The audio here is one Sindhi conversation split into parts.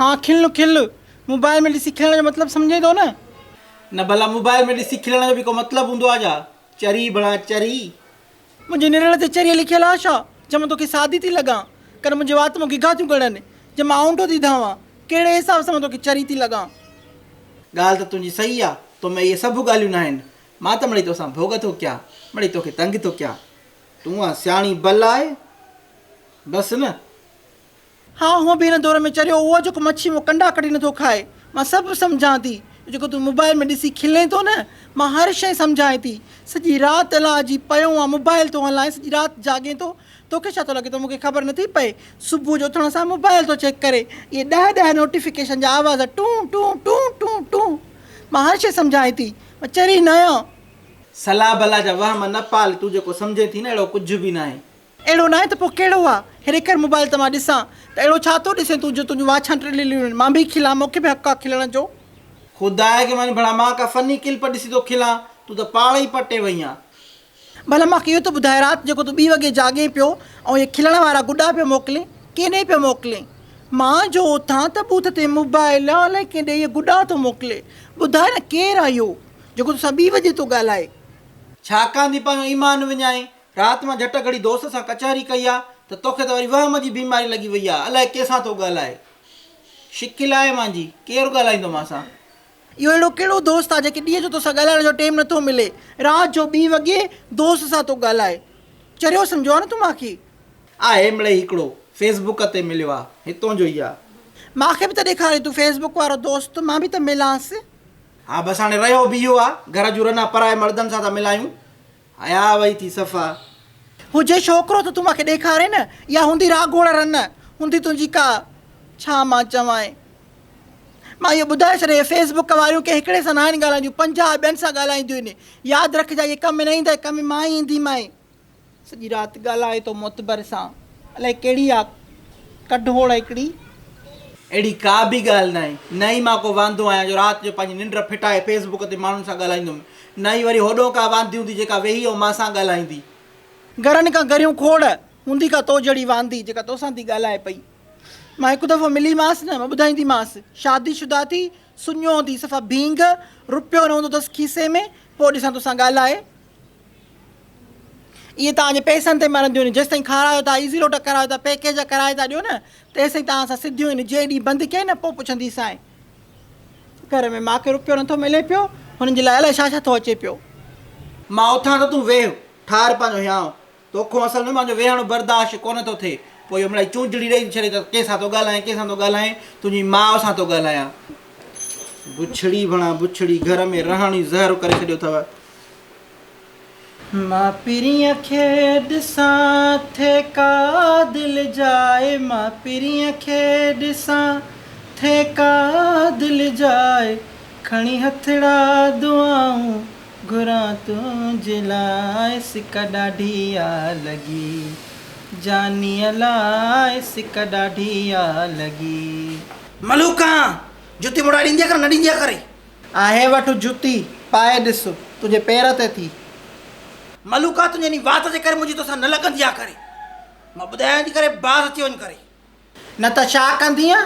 ها کل کل، موبائل ۾ ڏسي کلڻ جو مطلب سمجهين ٿو نه؟ نه ڀلا موبائل ۾ ڏسي کلڻ جو به ڪو مطلب هوندو آ ڇا؟ چري بڻا چري. منهنجي نرڙ تي چريء لکيل آ ڇا؟ جا مان توکي سادي ٿي لڳان؟ ڪن منهنجي وات مان گگها ٿيون ڪڙن، جا مان آئونٽو ٿي ڌانوان، ڪهڙي حساب سان مان توکي چري ٿي لڳان؟ ڳالهه ته تنهنجي صحيح آ، تو ۾ اهي سڀ ڳالهيون ناهن. مان ته مڙئي توسان ڀوڳ ٿو ڪيان، مڙئي توکي تنگ ٿو ڪيان. تون آ سياڻي بل آهي، بس نه. ها هونء به هن دور ۾ چريو اهو جيڪو مڇي مان ڪنڊا ڪڍي نٿو کائي. مان سڀ سمجهان ٿي. جيڪو تون موبائل ۾ ڏسي کلين ٿو نه، مان هر شيء سمجهانء ٿي. سڄي رات الاء جي پيو آن موبائل ٿو هلائين، سڄي رات جاڳين ٿو. توکي ڇا ٿو لڳي ته مون کي خبر نٿي پئي؟ صبح جو اٿڻ سان موبائل ٿو چيڪ ڪري. اهي ڏهه ڏهه نوٽيفڪيشن جا آواز tone tone tone tone tone. مان هر شيء سمجهانء ٿي. مان چري ناهيان. صلاح بلا جا وهم نه پال، تون جيڪو سمجهين ٿي نه اهڙو ڪجهه به ناهي. اهڙو ناهي ته پوء ڪهڙو آ؟ هيڏي ڪر موبائل ته مان ڏسان ته اهڙو ڇا ٿو ڏسين تون جو تنهنجون واڇان ٽڙيل آهن. مان به کلان، مون کي به حق آ کلڻ جو. خدا کي مڃ ڀلا مان ڪا فني ڪلپ ڏسي ٿو کلان، تون ته پاڻ ئي پٽي وئين آن. ڀلا مان کي اهو ته ٻڌاء رات جيڪو تون ٻي وڳي جاڳين پيو ۽ اهي کلڻ وارا گڏا پيو موڪلين، ڪيڏي پيو موڪلين؟ مان جو اٿان ته بوٿ تي موبائل آ الائي ڪنهن ڏي اهي گڏا ٿو موڪلي. ٻڌاء نه ڪير آ اهو جيڪو توسان ٻي وڄي ٿو ڳالهائي؟ ڇا ڪاندي پنهنجو ايمان وڃائين؟ رات مان جهٽ گهڙي دوست سان ڪچهري ڪئي آ ته توکي ته وري وهم جي بيماري لڳي وئي آ، الائي ڪنهن سان ٿو ڳالهائي. شڪل آهي مانجي، ڪير ڳالهائيندو مان سان. اهو اهڙو ڪهڙو دوست آ جيڪي ڏينهن جو توسان ڳالهائڻ جو ٽيم نٿو ملي، رات جو ٻي وڳي دوست سان ٿو ڳالهائي. چريو سمجهيو آ نه تون مانکي. آهي مڙئي هڪڙو، فيس بڪ تي مليو آ، هتون جو ئي آ. مانکي به ته ڏيکارين تون فيس بڪ وارو دوست، مان به ته ملانس. ها بس هاڻي رهيو به اهو آ، گهر جون رنا پرائي مردن سان ٿا ملايون. حياء وئي ٿي صفا. هجي ڇوڪرو ته تون مان کي ڏيکارين نه، يا هوندي راگهوڙ رن، هوندي تنهنجي ڪا، ڇا مان چوانء. مان اهو ٻڌائي ڇڏيان، اهي فيس بڪ واريون ڪنهن هڪڙي سان ناهن ڳالهائينديون، 50 ٻين سان ڳالهائينديون آهن. ياد رکجان اهي ڪم نه ايندء، ڪم مان ئي اينديمانء. سڄي رات ڳالهائي ٿو معتبر سان. الائي ڪهڙي آ ڪڍوڙ هڪڙي. اهڙي ڪا به ڳالهه ناهي. نه ئي مان ڪو واندو آهيان جو رات جو پنهنجي ننڊ ڦٽائي فيس بڪ تي ماڻهن سان ڳالهائيندم. نه ئي وري هوڏهون ڪا واندي هوندي جيڪا ويهي ۽ مان سان ڳالهائيندي. گهرن کان گهريون کوڙ هوندي ڪا تو جهڙي واندي جيڪا توسان ٿي ڳالهائي پئي. مان هڪ دفعو مليمانس نه مان ٻڌائينديمانس. شادي شده ٿي، سڃو ٿي، صفا ڀينگ، رپيو نه هوندو اٿس کيسي ۾، پوء ڏسان توسان ڳالهائي. اهي توهان جي پئسن تي مرنديون آهن، جيستائين کارايو ٿا، ايزي لوٽ ڪرايو ٿا، پيڪيج ڪرائي ٿا ڏيو نه، تيستائين توهان سان سڌيون آهن، جنهن ڏينهن بند ڪيائين نه پوء پڇنديسانء. گهر ۾ مان کي رپيو نٿو ملي پيو، هنن جي لاء الائي ڇا ڇا ٿو اچي پيو. مان اٿان ته تون ويهه، ٺار پنهنجو هيانء. توکون اصل ۾ مانجو ويهڻ برداشت ڪونه ٿو ٿئي. پوء اهو مڙئي چونجڙي ڏئي ٿي ڇڏي ته ڪنهن سان ٿو ڳالهائين، ڪنهن سان ٿو ڳالهائين، تنهنجي ماء سان ٿو ڳالهايان. بڇڙي ڀڻا بڇڙي، گهر ۾ رهڻ ئي زهر ڪري ڇڏيو اٿئو. مان پرينء کي ڏسان ٿئي ڪا دل جاء مان پرينء کي ڏسان ٿئي ڪا دل جاء کڻي هٿڙا دعائون گهران تنهنجي لاء سڪ ڏاڍي آ لڳي جانيء لاء سڪ ڏاڍي آ لڳي. ملوڪان! جتي مڙائي ڏينديء ڪر نه ڏينديء ڪري. آهي وٺ جتي، پائي ڏس، تنهنجي پير تي ٿي. ملوڪا تنهنجي انهي وات جي ڪري منهنجي توسان نه لڳندي آ ڪري. مان ٻڌايان ٿي ڪري باز اچي وڃ ڪري. نه ته ڇا ڪندينء؟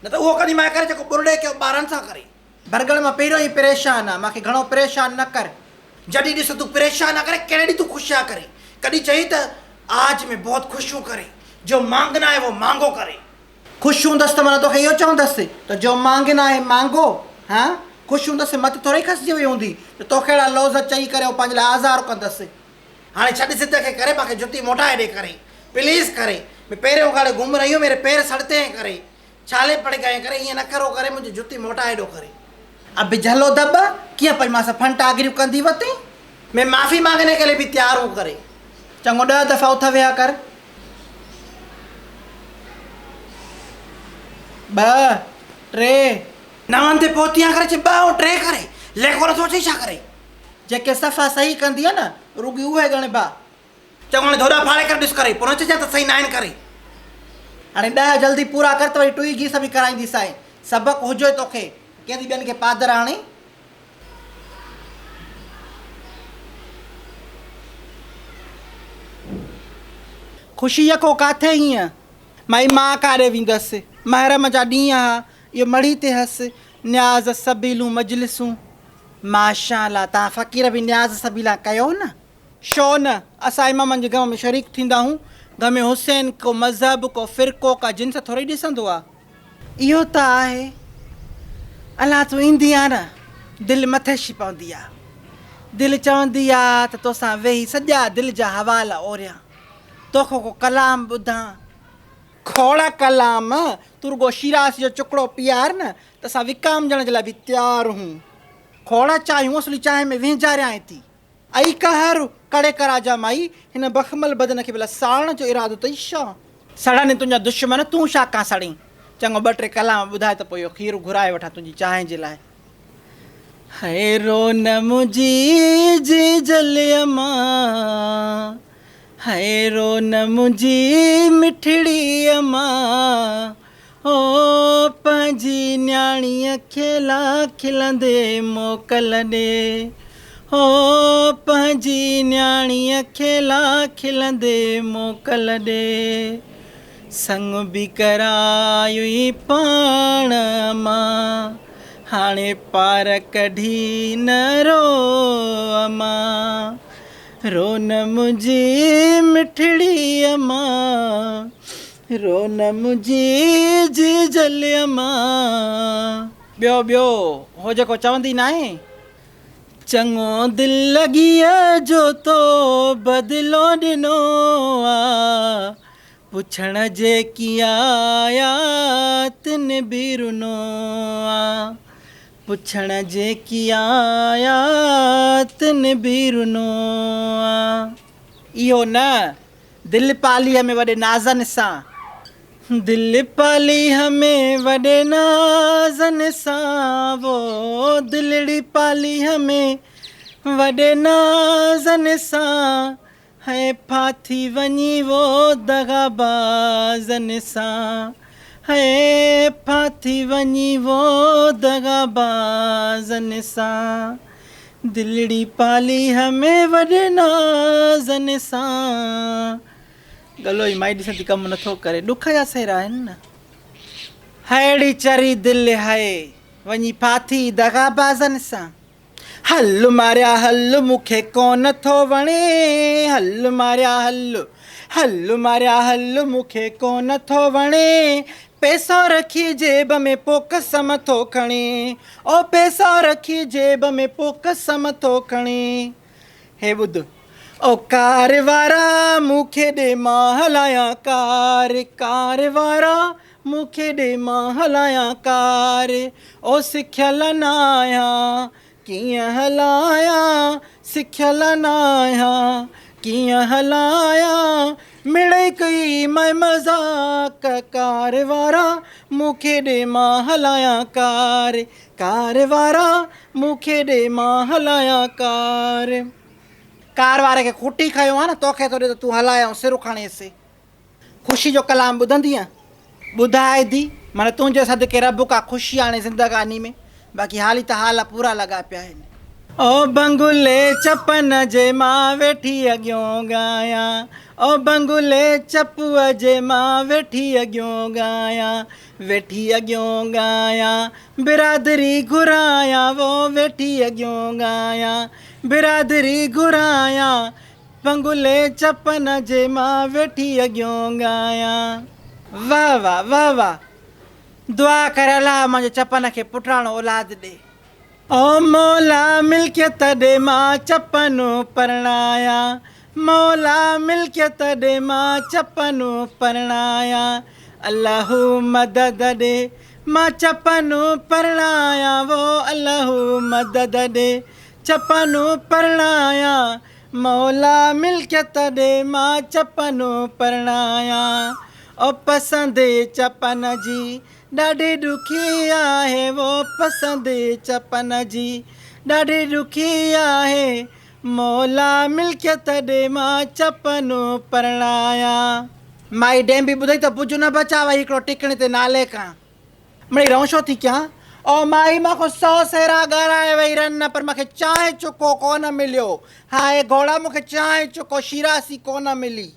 نه ته اهو ڪنديمانء ڪري جيڪو ٻرڙي ڪيو ٻارن سان ڪري. ڀرڳڙ مان پهريون ئي پريشان آ، مان کي گهڻو پريشان نه ڪر. جڏهن ڏس تون پريشان آ ڪري، ڪهڙي ڏينهن تون خوش آ ڪري. ڪڏهن چئي ته آج مين بهت خوش هون ڪري، جو مانگنا هي وو مانگو ڪري. خوش هوندس ته معنيٰ توکي اهو چوندس ته جو مانگنا آهي مانگو، هان؟ خوش هوندس مت ٿورئي کسجي وئي هوندي ته توکي اهڙا لوظ چئي ڪري آئون پنهنجي لاء آزار ڪندس. هاڻي ڇڏ ضد کي ڪري مان کي جتي موٽائي ڏي ڪري پليز ڪري مين پيرين اگهاڙي گم رهي هون ميري پير سڙتي هين ڪري ڇالي پڙ گئي هين ڪري ائين نه ڪرو ڪري منهنجي جتي موٽائي ڏو ڪري. اب جهلو دٻ، ڪيئن پئي مان سان ڦنٽاگريون ڪندي وتين؟ مين معافي مانگني ڪي لئي ڀي تيار هون ڪري. چڱو ڏهه دفعا اٿ ويها ڪر. ٻه، ٽي. نون تي پهتي آهيان ڪري چي ٻه ۽ ٽي ڪري ليکو نٿو اچئي ڇا ڪري. جيڪي صفا صحيح ڪندينء نه رڳي اهي ڳڻبا. چڱو هاڻي ڌوڏا ڦاڙي ڪري ڏس ڪري پوء نه چئجان ته صحيح ناهن ڪري. هاڻي ڏهه جلدي پورا ڪر ته وري ٽوئي گيس به ڪرائينديسانء. سبق هجوئي توکي. ڪنهن ٿي ٻين کي پادر آڻي. خوشي يڪو ڪاٿي هينء؟ مائي مان ڪاڏي ويندس؟ محرم جا ڏينهن ها. اهو مڙهي تي هس، نياز سبيلون مجلسون. ماشاء الله توهان فقير به نياز سبيلان ڪيو نه. شو نه اسان امامن جي غم ۾ شريڪ ٿيندا هون، غم حسين ڪو مذهب ڪو فرقو ڪا جنس ٿورئي ڏسندو آ. اهو ته آهي. الله تون ايندي آن نه دل مٿيشي پوندي آ. دل چوندي آ ته توسان ويهي سڄا دل جا حوال اوريان. توکان ڪو ڪلام ٻڌان. کوڙ ڪلام، تون رڳو شيراز جو چڪڙو پيار نه ته اسان وڪامجڻ جي لاء به تيار هون. کوڙ چانهيون اصلي چانهه ۾ وهنجاريانء ٿي. اي قهر، ڪڙي ڪراجا مائي، هن بخمل بدن کي ڀلا ساڙڻ جو ارادو اٿئي ڇا؟ سڙن تنهنجا دشمن، تون ڇا ڪان سڙين؟ چڱو ٻه ٽي ڪلام ٻڌاء ته پوء اهو کير گهرائي وٺان تنهنجي چانهه جي لاء. هي رو نه منهنجي جيجل امان، هي رو نه منهنجي مٺڙي امان، او پنهنجي نياڻيء کي لا کلندي موڪل ڏي، او پنهنجي نياڻيء کي لا کلندي موڪل ڏي. سڱ به ڪرايوئي پاڻ امان، هاڻي پار ڪڍي نه رو امان، رو نه منهنجي مٺڙي امان. رو نه منهنجي جيجل امان. ٻيو ٻيو هو جيڪو چوندي ناهي. چڱو دل لڳيء جو تو بدلو ڏنو آ. پڇڻ جيڪي آيا تن به رنو آ. پڇڻ جيڪي آيا تن به رنو آ. اهو نه دل پاليء ۾ وڏي نازن سان. دل پاليء ۾ وڏي نازن سان وو دلڙي پاليء ۾ وڏي نازن سان هي ڦاٿي وڃي وو دغابازن سان هي ڦاٿي وڃي وو دغابازن سان دلڙي پاليء ۾ وڏي نازن سان. ڳلو ئي مائي ڏسندي ڪم نٿو ڪري. ڏک جا سهرا آهن نه. ههڙي چري دل هئي، وڃي ڦاٿي دغابازن سان. هل ماريا هل مون کي ڪونه ٿو وڻي، هل ماريا هل، هل ماريا هل مون کي ڪونه ٿو وڻي. پئسا رکي جيب ۾ پو قسم ٿو کڻي او پئسا رکي جيب ۾ پو قسم ٿو کڻي هي ٻڌ او ڪار وارا مون کي ڏي مان هلايان ڪار ڪار وارا مون کي ڏي مان هلايان ڪار او سکيل ناهيان ڪيئن هلايان، سکيل ناهيان، ڪيئن هلايان، مڙئي ڪئي مئي مذاق، ڪار وارا مون کي ڏي مان هلايان ڪار، ڪار وارا مون کي ڏي مان هلايان ڪار. ڪار واري کي کوٽي کنيو آ نه، توکي ٿو ڏي ته تون هلاء ۽ سر کڻيس. خوشي جو ڪلام ٻڌندينء؟ ٻڌاء ادي، معنيٰ تنهنجي صدقي رب ڪا خوشي آڻي زندگاني ۾، باقي حالي ته حال پورا لڳا پيا آهن. او بنگلي چپن جي مان ويٺي اڳيون ڳايان، او بنگلي چپوء جي مان ويٺي اڳيون ڳايان، ويٺي اڳيون ڳايان، برادري گهرايان، وو ويٺي اڳيون ڳايان، برادري گهرايان، پنگلي چپن جي مان ويٺي اڳيون ڳايان. واه واه واه واه دعا ڪر الله منهنجي چپن کي پٽراڻو اولاد ڏي. او مولا ملڪيت ڏي مان چپنون پرڻايان مولا ملڪيت ڏي مان چپنون پرڻايان الله مدد ڏي مان چپنون پرڻايان وو الله مدد ڏي چپنون پرڻايان مولا ملڪيت ڏي مان چپنو پرڻايان او پسندي چپن جي ڏاڍي ڏکي آهي وو پسندي چپن جي ڏاڍي ڏکي آهي مولا ملڪيت ڏي مان چپنو پرڻايان. مائي ڊيمبي ٻڌئي ته بجهه نه بچاوئي هڪڙو ٽڪڻي تي نالي کان. مڙئي رئون ڇو ٿي ڪيان؟ او مائي مان کان سئو سيرا ڳارائي وئي رن پر مان کي چانهه چڪو ڪونه مليو. هاء گهوڙا مون کي چانهه چڪو شيراسي ڪونه ملي.